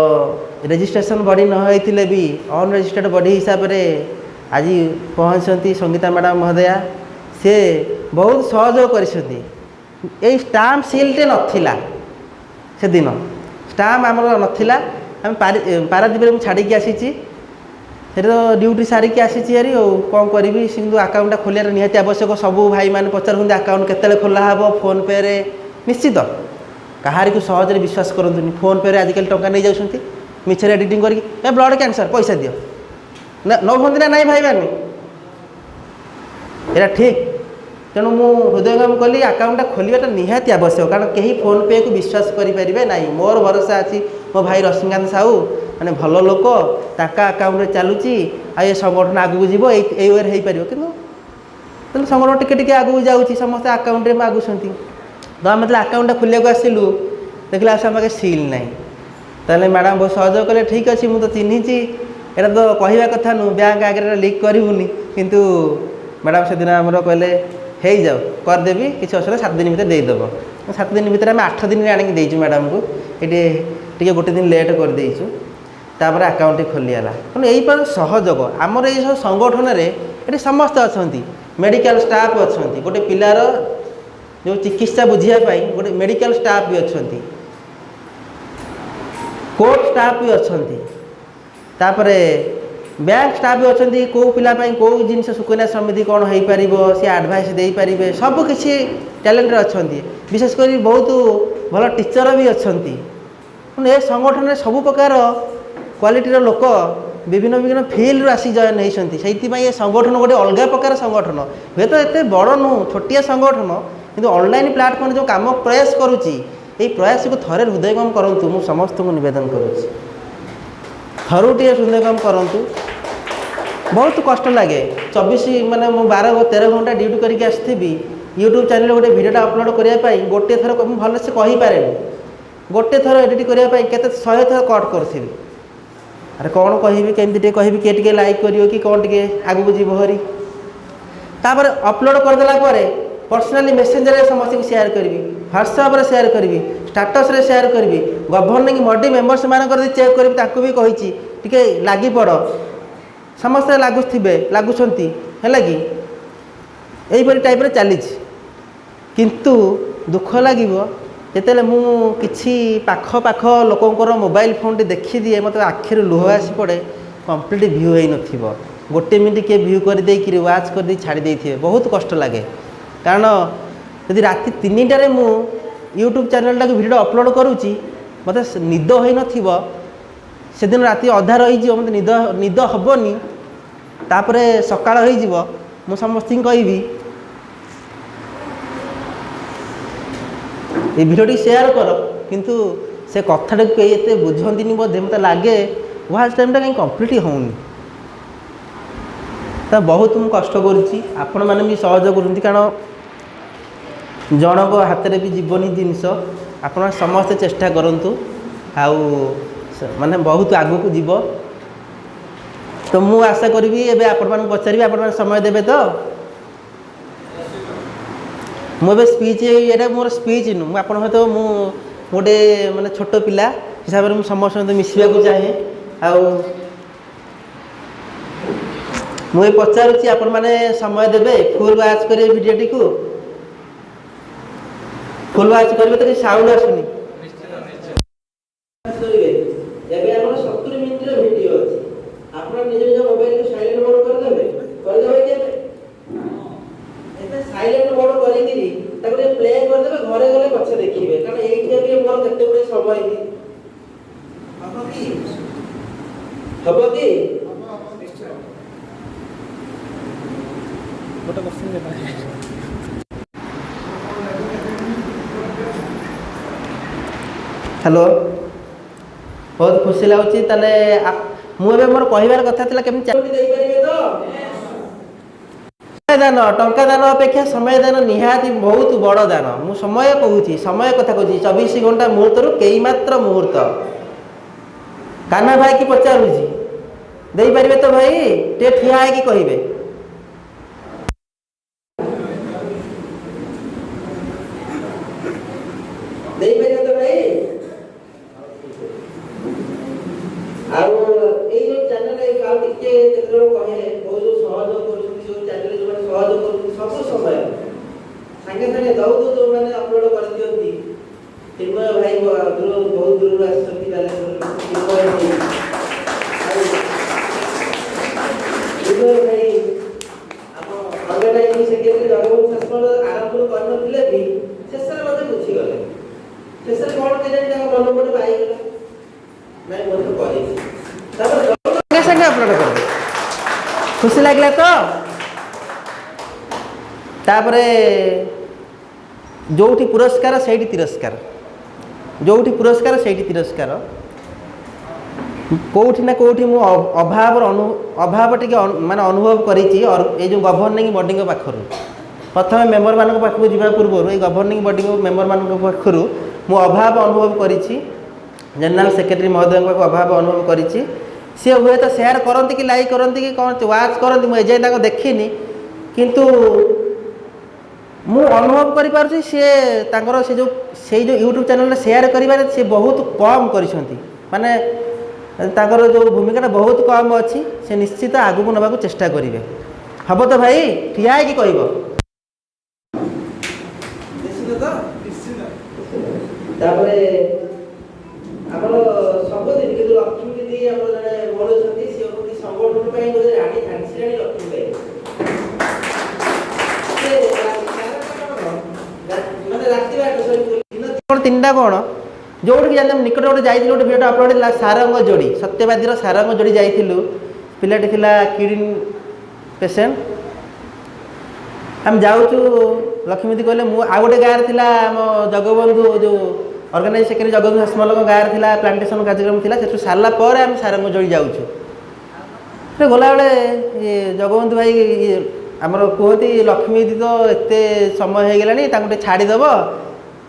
ରେଜିଷ୍ଟ୍ରେସନ୍ ବଡ଼ି ନ ହେଇଥିଲେ ବି ଅନରେଜିଷ୍ଟର୍ଡ ବଡ଼ି ହିସାବରେ ଆଜି ପହଞ୍ଚିଛନ୍ତି ସଙ୍ଗୀତା ମ୍ୟାଡ଼ାମ୍ ମହୋଦୟା। ସେ ବହୁତ ସହଯୋଗ କରିଛନ୍ତି। ଏଇ ଷ୍ଟାମ୍ପ ସିଲ୍ଟେ ନଥିଲା ସେଦିନ, ଷ୍ଟାମ୍ପ ଆମର ନଥିଲା। ଆମେ ପାରାଦ୍ୱୀପରେ ମୁଁ ଛାଡ଼ିକି ଆସିଛି। ସେଠି ତ ଡ୍ୟୁଟି ସାରିକି ଆସିଛି ଭାରି, ଆଉ କ'ଣ କରିବି? କିନ୍ତୁ ଆକାଉଣ୍ଟଟା ଖୋଲିବାର ନିହାତି ଆବଶ୍ୟକ। ସବୁ ଭାଇମାନେ ପଚାରୁଛନ୍ତି, ଆକାଉଣ୍ଟ କେତେବେଳେ ଖୋଲା ହେବ ଫୋନ୍ପେରେ? ନିଶ୍ଚିତ କାହାରିକୁ ସହଜରେ ବିଶ୍ୱାସ କରନ୍ତୁନି। ଫୋନ୍ପେରେ ଆଜିକାଲି ଟଙ୍କା ନେଇଯାଉଛନ୍ତି ମିଛରେ ଏଡ଼ିଟିଂ କରିକି, ଏ ବ୍ଲଡ଼ କ୍ୟାନ୍ସର, ପଇସା ଦିଅ ନା। ନେଉଛନ୍ତି ନା ନାଇଁ ଭାଇମାନେ? ଏଇଟା ଠିକ୍। ତେଣୁ ମୁଁ ହୃଦୟଙ୍ଗମ କଲି, ଆକାଉଣ୍ଟଟା ଖୋଲିବାଟା ନିହାତି ଆବଶ୍ୟକ। କାରଣ କେହି ଫୋନ୍ପେକୁ ବିଶ୍ୱାସ କରିପାରିବେ ନାହିଁ। ମୋର ଭରସା ଅଛି, ମୋ ଭାଇ ରଶ୍ମିକାନ୍ତ ସାହୁ ମାନେ ଭଲ ଲୋକ, ତାଙ୍କ ଆକାଉଣ୍ଟରେ ଚାଲୁଛି ଆଉ ଏ ସଂଗଠନ ଆଗକୁ ଯିବ, ଏଇ ୱେରେ ହେଇପାରିବ। କିନ୍ତୁ ତେଣୁ ସଂଗଠନ ଟିକେ ଟିକେ ଆଗକୁ ଯାଉଛି, ସମସ୍ତେ ଆକାଉଣ୍ଟରେ ମାଗୁଛନ୍ତି। ତ ଆମେ ଯେତେବେଳେ ଆକାଉଣ୍ଟଟା ଖୋଲିବାକୁ ଆସିଲୁ, ଦେଖିଲା ଆସ ଆମ ପାଖେ ସିଲ୍ ନାହିଁ। ତାହେଲେ ମ୍ୟାଡ଼ାମ୍ ବହୁତ ସହଯୋଗ କଲେ। ଠିକ୍ ଅଛି, ମୁଁ ତ ଚିହ୍ନିଛି, ଏଇଟା ତ କହିବା କଥା ନୁହଁ, ବ୍ୟାଙ୍କ ଆଗରେ ଲିକ୍ କରିବୁନି। କିନ୍ତୁ ମ୍ୟାଡ଼ାମ୍ ସେଦିନ ଆମର କହିଲେ, ହେଇଯାଉ, କରିଦେବି, କିଛି ଅସୁବିଧା, 7 ଦିନ ଭିତରେ ଦେଇଦେବ। 7 ଦିନ ଭିତରେ ଆମେ 8 ଦିନରେ ଆଣିକି ଦେଇଛୁ ମ୍ୟାଡ଼ାମ୍କୁ। ଏଠି ଟିକେ ଗୋଟେ ଦିନ ଲେଟ୍ କରିଦେଇଛୁ। ତାପରେ ଆକାଉଣ୍ଟଟି ଖୋଲିଗଲା। ତେଣୁ ଏଇପରି ସହଯୋଗ ଆମର ଏଇ ସବୁ ସଂଗଠନରେ ଏଠି ସମସ୍ତେ ଅଛନ୍ତି। ମେଡ଼ିକାଲ ଷ୍ଟାଫ୍ ଅଛନ୍ତି, ଗୋଟେ ପିଲାର ଯେଉଁ ଚିକିତ୍ସା ବୁଝିବା ପାଇଁ ଗୋଟେ ମେଡ଼ିକାଲ ଷ୍ଟାଫ୍ ବି ଅଛନ୍ତି, କୋର୍ଟ ଷ୍ଟାଫ୍ ବି ଅଛନ୍ତି, ତାପରେ ବ୍ୟାଙ୍କ ଷ୍ଟାଫ୍ ବି ଅଛନ୍ତି। କେଉଁ ପିଲା ପାଇଁ କେଉଁ ଜିନିଷ ସୁକନ୍ୟା ସମୃଦ୍ଧି କ'ଣ ହେଇପାରିବ, ସେ ଆଡ଼ଭାଇସ୍ ଦେଇପାରିବେ। ସବୁ କିଛି ଟ୍ୟାଲେଣ୍ଟରେ ଅଛନ୍ତି। ବିଶେଷ କରି ବହୁତ ଭଲ ଟିଚର ବି ଅଛନ୍ତି। ତେଣୁ ଏ ସଂଗଠନରେ ସବୁ ପ୍ରକାର କ୍ୱାଲିଟିର ଲୋକ ବିଭିନ୍ନ ବିଭିନ୍ନ ଫିଲ୍ଡରୁ ଆସି ଜଏନ୍ ହେଇଛନ୍ତି। ସେଇଥିପାଇଁ ଏ ସଂଗଠନ ଗୋଟେ ଅଲଗା ପ୍ରକାର ସଂଗଠନ। ହୁଏତ ଏତେ ବଡ଼ ନୁହଁ, ଛୋଟିଆ ସଂଗଠନ, କିନ୍ତୁ ଅନଲାଇନ୍ ପ୍ଲାଟଫର୍ମ ଯେଉଁ କାମ ପ୍ରୟାସ କରୁଛି, ଏଇ ପ୍ରୟାସକୁ ଥରେ ହୃଦୟଙ୍ଗମ କରନ୍ତୁ। ମୁଁ ସମସ୍ତଙ୍କୁ ନିବେଦନ କରୁଛି, ଥରୁଟିଏ ହୃଦୟଙ୍ଗମ କରନ୍ତୁ। ବହୁତ କଷ୍ଟ ଲାଗେ। 24 ମାନେ ମୁଁ 12-13 ଘଣ୍ଟା ଡ୍ୟୁଟି କରିକି ଆସିଥିବି, ୟୁଟ୍ୟୁବ୍ ଚ୍ୟାନେଲରେ ଗୋଟେ ଭିଡ଼ିଓଟା ଅପଲୋଡ଼ କରିବା ପାଇଁ ଗୋଟିଏ ଥର ମୁଁ ଭଲସେ କହିପାରେନି, ଗୋଟେ ଥର ଏଡ଼ିଟ୍ କରିବା ପାଇଁ କେତେ 100 ଥର କଟ୍ କରୁଥିବି। ଆରେ, କ'ଣ କହିବି, କେମିତି ଟିକେ କହିବି, କିଏ ଟିକେ ଲାଇକ୍ କରିବ କି କ'ଣ, ଟିକେ ଆଗକୁ ଯିବ ହରି। ତାପରେ ଅପଲୋଡ଼ କରିଦେଲା ପରେ ପର୍ସନାଲି ମେସେଞ୍ଜରରେ ସମସ୍ତଙ୍କୁ ସେୟାର କରିବି, ହ୍ୱାଟ୍ସଆପ୍ରେ ସେୟାର କରିବି, ଷ୍ଟାଟସ୍ରେ ସେୟାର କରିବି, ଗଭର୍ଣ୍ଣିଂ ବଡି ମେମ୍ବର୍ସ ମାନଙ୍କର ଚେକ୍ କରିବି। ତାଙ୍କୁ ବି କହିଛି, ଟିକେ ଲାଗିପଡ଼। ସମସ୍ତେ ଲାଗୁଥିବେ, ଲାଗୁଛନ୍ତି, ହେଲା କି? ଏଇପରି ଟାଇପ୍ର ଚାଲିଛି। କିନ୍ତୁ ଦୁଃଖ ଲାଗିବ ଯେତେବେଳେ ମୁଁ କିଛି ପାଖ ପାଖ ଲୋକଙ୍କର ମୋବାଇଲ ଫୋନ୍ଟି ଦେଖିଦିଏ, ମୋତେ ଆଖିରୁ ଲୁହ ଆସି ପଡ଼େ। କମ୍ପ୍ଲିଟ୍ ଭ୍ୟୁ ହେଇନଥିବ, ଗୋଟେ ମିନିଟ୍ କିଏ ଭ୍ୟୁ କରିଦେଇକିରି, ୱାଚ୍ କରିଦେଇ ଛାଡ଼ି ଦେଇଥିବେ, ବହୁତ କଷ୍ଟ ଲାଗେ। କାରଣ ଯଦି ରାତି 3ଟାରେ ମୁଁ ୟୁଟ୍ୟୁବ୍ ଚ୍ୟାନେଲ୍ଟାକୁ ଭିଡ଼ିଓ ଅପଲୋଡ଼ କରୁଛି, ମୋତେ ନିଦ ହୋଇନଥିବ, ସେଦିନ ରାତି ଅଧା ରହିଯିବ, ମୋତେ ନିଦ ହେବନି। ତାପରେ ସକାଳ ହେଇଯିବ, ମୁଁ ସମସ୍ତଙ୍କୁ କହିବି, ଏଇ ଭିଡ଼ିଓଟି ସେୟାର କର। କିନ୍ତୁ ସେ କଥାଟାକୁ କେହି ଏତେ ବୁଝନ୍ତିନି ବୋଧେ। ମୋତେ ଲାଗେ ୱାଚ୍ ଟାଇମ୍ଟା କାହିଁ କମ୍ପ୍ଲିଟ୍ ହେଉନି। ତ ବହୁତ ମୁଁ କଷ୍ଟ କରୁଛି, ଆପଣମାନେ ବି ସହଯୋଗ କରୁଛନ୍ତି। କାରଣ ଜଣଙ୍କ ହାତରେ ବି ଯିବନି ଜିନିଷ। ଆପଣ ସମସ୍ତେ ଚେଷ୍ଟା କରନ୍ତୁ ଆଉ ମାନେ ବହୁତ ଆଗକୁ ଯିବ। ତ ମୁଁ ଆଶା କରିବି, ଏବେ ଆପଣମାନଙ୍କୁ ପଚାରିବି, ଆପଣମାନେ ସମୟ ଦେବେ ତ? ମୁଁ ଏବେ ସ୍ପିଚ୍, ଏଇଟା ମୋର ସ୍ପିଚ୍ ନୁହଁ। ମୁଁ ଆପଣଙ୍କ ସହିତ ମୁଁ ଗୋଟେ ମାନେ ଛୋଟ ପିଲା ହିସାବରେ ମୁଁ ସମସ୍ତଙ୍କ ସହିତ ମିଶିବାକୁ ଚାହେଁ। ଆଉ ମୁଁ ଏ ପଚାରୁଛି, ଆପଣମାନେ ସମୟ ଦେବେ, ଫୁଲ୍ ୱାଚ୍ କରିବେ ଭିଡ଼ିଓଟିକୁ? ଫୁଲ୍ ୱାଚ୍ କରିବେ ତ? କିଛି ସାଉଣ୍ଡ ଆସୁନି। କରିବେ। ଏବେ ଆମର 70 ମିନିଟ୍ର ଭିଡ଼ିଓ ଅଛି। ଆପଣ ନିଜ ନିଜ ମୋବାଇଲକୁ ସାଇଲେଣ୍ଟ ମୋଡ଼ କରିଦେବେ। କରିଦେବେ କି ଏବେ? ହ୍ୟାଲୋ, ବହୁତ ଖୁସି ଲାଗୁଛି। ତାହେଲେ ମୁଁ ଏବେ ମୋର କହିବାର କଥା ଥିଲା, କେମିତି ଦେଇପାରିବେ ତ? ଦାନ, ଟଙ୍କା ଦାନ ଅପେକ୍ଷା ସମୟ ଦାନ ନିହାତି ବହୁତ ବଡ଼ ଦାନ। ମୁଁ ସମୟ କହୁଛି, ସମୟ କଥା କହୁଛି। 24 ଘଣ୍ଟା ମୁହୂର୍ତ୍ତରୁ କେଇ ମାତ୍ର ମୁହୂର୍ତ୍ତ କାହ୍ନା ଭାଇକି ପଚାରୁଛି, ଦେଇପାରିବେ ତ ଭାଇ? ଟିକେ ଠିଆ ହେଇକି କହିବେ। ଦେଇପାରିବେ ତ ଭାଇ? ଆଉ ଏଇ ଯୋଉ ଚ୍ୟାନେଲ, ଆଉ ଟିକେ କେତେ ଜଣ କହେ, ବହୁତ ଯୋଉ ସହଯୋଗ କରୁଛନ୍ତି, ଯୋଉ ଚ୍ୟାନେଲ ଯୋଉମାନେ ସହଯୋଗ କରୁଛନ୍ତି, ସବୁ ସମୟ ସାଙ୍ଗେ ସାଙ୍ଗେ ଦଉ ଦଉ ଯୋଉମାନେ ଅପଲୋଡ କରିଦିଅନ୍ତି, ଚିନ୍ମୟ ଭାଇ ଦୂର, ବହୁତ ଦୂରରୁ ଆସିଛନ୍ତି ବାଲେଶ୍ୱରରୁ ଚିନ୍ମୟ ଭାଇ। ଆଉ ଚିନ୍ମୟ ଭାଇ ଆମ ଅର୍ଗାନାଇଜିଂ ସେକ୍ରେଟାରୀ ଜଗବନ୍ଧୁ ଶାସନ ଆରମ୍ଭରୁ କରିନଥିଲେ ବି ଶେଷରେ ମଧ୍ୟ ବୁଝିଗଲେ। ଶେଷରେ କ'ଣ କେଜାଣି ତାଙ୍କ ମନ ଗୋଟେ ପାଇଗଲା, ନାଇଁ ମୁଁ ତ କରିଛି। ତାପରେ ସାଙ୍ଗେ ସାଙ୍ଗେ ଅପଲୋଡ଼ କରିବେ। ଖୁସି ଲାଗିଲା ତ? ତାପରେ ଯୋଉଠି ପୁରସ୍କାର ସେଇଠି ତିରସ୍କାର, ଯୋଉଠି ପୁରସ୍କାର ସେଇଠି ତିରସ୍କାର। କେଉଁଠି ନା କେଉଁଠି ମୁଁ ଅଭାବର ଅଭାବ ଟିକେ ମାନେ ଅନୁଭବ କରିଛି ଏଇ ଯେଉଁ ଗଭର୍ଣ୍ଣିଂ ବଡ଼ିଙ୍କ ପାଖରୁ। ପ୍ରଥମେ ମେମ୍ବରମାନଙ୍କ ପାଖକୁ ଯିବା ପୂର୍ବରୁ ଏଇ ଗଭର୍ଣ୍ଣିଂ ବଡ଼ିଙ୍କ ମେମ୍ବରମାନଙ୍କ ପାଖରୁ ମୁଁ ଅଭାବ ଅନୁଭବ କରିଛି। ଜେନେରାଲ ସେକ୍ରେଟାରୀ ମହୋଦୟଙ୍କ ପାଖକୁ ଅଭାବ ଅନୁଭବ କରିଛି। ସିଏ ହୁଏତ ସେୟାର କରନ୍ତି କି ଲାଇକ୍ କରନ୍ତି କି କ'ଣ ୱାଚ୍ କରନ୍ତି, ମୁଁ ଏଯାଏଁ ତାଙ୍କୁ ଦେଖିନି। କିନ୍ତୁ ମୁଁ ଅନୁଭବ କରିପାରୁଛି, ସିଏ ତାଙ୍କର ସେ ଯେଉଁ ସେଇ ଯେଉଁ ୟୁଟ୍ୟୁବ୍ ଚ୍ୟାନେଲରେ ସେୟାର କରିବାରେ ସେ ବହୁତ କମ୍ କରିଛନ୍ତି। ମାନେ ତାଙ୍କର ଯେଉଁ ଭୂମିକାଟା ବହୁତ କମ୍ ଅଛି। ସେ ନିଶ୍ଚିତ ଆଗକୁ ନେବାକୁ ଚେଷ୍ଟା କରିବେ। ହବ ତ ଭାଇ? ଠିଆ ହେଇକି କହିବ। ନିଶ୍ଚିତ ତ? ତାପରେ ଆମର ସବୁଦିନ କିନ୍ତୁ ଲକ୍ଷ୍ମୀ ଦିଦି ଆମର ଜଣେ ଭଉଣୀ ଅଛନ୍ତି, ସିଏ ହେଉଛନ୍ତି ସଂଗଠନ ପାଇଁ ବୋଧେ ରାଣୀ, ଝାନ୍ସୀ ରାଣୀ ଲକ୍ଷ୍ମୀ ବାଇ। ସେ ରାତି 12ଟା କ'ଣ, ମାନେ ରାତି 12ଟା, ସରି, ଦିନ କ'ଣ 3ଟା କ'ଣ, ଯୋଉଠିକି ଯାଆନ୍ତି। ଆମେ ନିକଟରେ ଗୋଟେ ଯାଇଥିଲୁ, ଗୋଟେ ଭିଡ଼ିଓଟା ଅପଲୋଡ଼ ହେଇଥିଲା, ସାରଙ୍ଗ ଯୋଡ଼ି, ସତ୍ୟବାଦୀର ସାରଙ୍ଗ ଯୋଡ଼ି ଯାଇଥିଲୁ। ପିଲାଟି ଥିଲା କିଡ଼ନୀ ପେସେଣ୍ଟ। ଆମେ ଯାଉଛୁ, ଲକ୍ଷ୍ମୀ ଦିଦି କହିଲେ ମୁଁ ଆଉ ଗୋଟେ ଗାଁରେ ଥିଲା, ଆମ ଜଗବନ୍ଧୁ ଯେଉଁ ଅର୍ଗାନାଇଜ ସେକ୍ରେଟାରୀ ଜଗବନ୍ଧୁ ସାସମଲଙ୍କ ଗାଁରେ ଥିଲା, ପ୍ଲାଣ୍ଟେସନ୍ କାର୍ଯ୍ୟକ୍ରମ ଥିଲା। ସେଠୁ ସାରିଲା ପରେ ଆମେ ସାରଙ୍ଗ ଯୋଡ଼ି ଯାଉଛୁ। ସେ ଗଲାବେଳେ ଇଏ ଜଗବନ୍ଧୁ ଭାଇ, ଇଏ ଆମର କୁହନ୍ତି, ଲକ୍ଷ୍ମୀ ଦିଦି ତ ଏତେ ସମୟ ହେଇଗଲାଣି, ତାଙ୍କୁ ଟିକେ ଛାଡ଼ିଦେବ।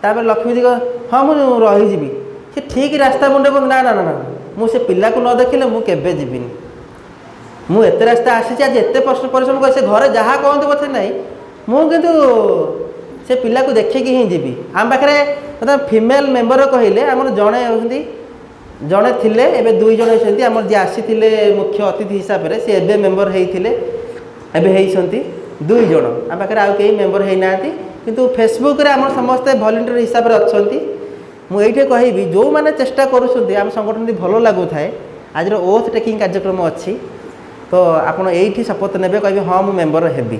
ତାପରେ ଲକ୍ଷ୍ମୀ ଦିଦି, ହଁ, ମୁଁ ରହିଯିବି। ସେ ଠିକ୍ ରାସ୍ତା ମୁଣ୍ଡେ କୁହନ୍ତି, ନା ନା ନା ନା, ମୁଁ ସେ ପିଲାକୁ ନ ଦେଖିଲେ ମୁଁ କେବେ ଯିବିନି। ମୁଁ ଏତେ ରାସ୍ତା ଆସିଛି ଆଜି, ଏତେ ପରିଶ୍ରମ କରି, ସେ ଘରେ ଯାହା କହନ୍ତୁ ପଛେ ନାହିଁ, ମୁଁ କିନ୍ତୁ ସେ ପିଲାକୁ ଦେଖିକି ହିଁ ଯିବି। ଆମ ପାଖରେ ବର୍ତ୍ତମାନ ଫିମେଲ୍ ମେମ୍ବର କହିଲେ ଆମର ଜଣେ ହେଉଛନ୍ତି, ଜଣେ ଥିଲେ, ଏବେ ଦୁଇ ଜଣ ହେଉଛନ୍ତି। ଆମର ଯିଏ ଆସିଥିଲେ ମୁଖ୍ୟ ଅତିଥି ହିସାବରେ, ସେ ଏବେ ମେମ୍ବର ହେଇଥିଲେ, ଏବେ ହେଇଛନ୍ତି ଦୁଇ ଜଣ। ଆମ ପାଖରେ ଆଉ କେହି ମେମ୍ବର ହେଇନାହାନ୍ତି। କିନ୍ତୁ ଫେସବୁକ୍ରେ ଆମର ସମସ୍ତେ ଭଲେଣ୍ଟିୟର ହିସାବରେ ଅଛନ୍ତି। ମୁଁ ଏଇଠି କହିବି, ଯେଉଁମାନେ ଚେଷ୍ଟା କରୁଛନ୍ତି, ଆମ ସଂଗଠନଟି ଭଲ ଲାଗୁଥାଏ। ଆଜିର ଓଥ୍ ଟେକିଂ କାର୍ଯ୍ୟକ୍ରମ ଅଛି ତ, ଆପଣ ଏଇଠି ଶପଥ ନେବେ, କହିବେ ହଁ, ମୁଁ ମେମ୍ବର ହେବି।